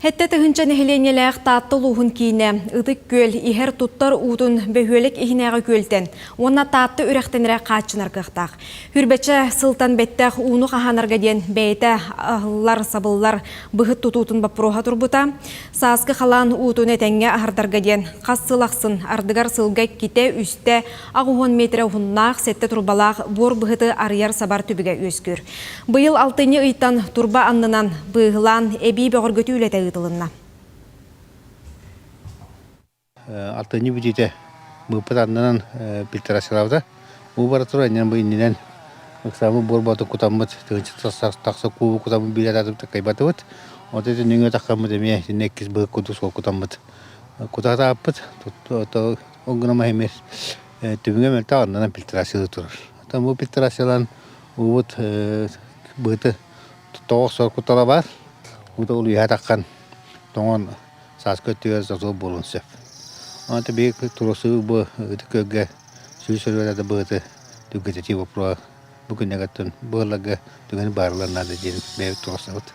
7000 нэһилиэнньэлээх Таатта улууһун киинэ Ытык Күөл иһэр туттар уутун бөһүөлэк иһинээҕи күөлтэн уонна Таатта үрэхтэн эрэ хааччынар кыахтаах. Хүрбэчэ сылтан бэттэх ууну хаһаанарга диэн бэйэтэ аһыллар-сабыллар быһыт тутуутун боппуруоһа турбута. Сааскы халаан уутун этэҥҥэ аһардарга диэн хас сыл ахсын ардыгар сылга иккитэ-үстэ 80 миэтэрэ уһуннаах, сэттэ турбалаах буор быһыты арыйар-сабар түбүгэ үөскүүр. Быйыл алтынньы ыйтан турба аннынан быыһылаан эбии бөҕөргөтүү үлэтэ ыытылынна. Алтынньы бүтүүтэ быыппыт аннынан фильтрациялаабыта. Уу бара турар иннинэн бу иннинэн ыксааммыт буор бооту кутаммыт, тыһыынча тахса куубу кутаммыт биир атаатыбыт такайбатыбыт. От ити нөҥүө таххаммыт эмиэ итиннэ иккис быһык курдук суол кутаммыт. Кутаатааппыт. Ол гынан эмиэ түбүгэ мөлтөх аннынан фильтрациялыы турар. Оттон бу фильтрациялаан уубут быһыты тоҕо охсор куттала баар. Уута улуйа таххан тоҥон сааскы өттүгэр сосуо буолуон сөп. Онон биһиги туруорсуу бу Ытык Күөлгэ сүүс сөрүөлээтэ быһыты түргэтэтии боппуруоһа бу күннэргэ быһылларга түгэни баарылар наада диэн бэйэбит туруорсабыт.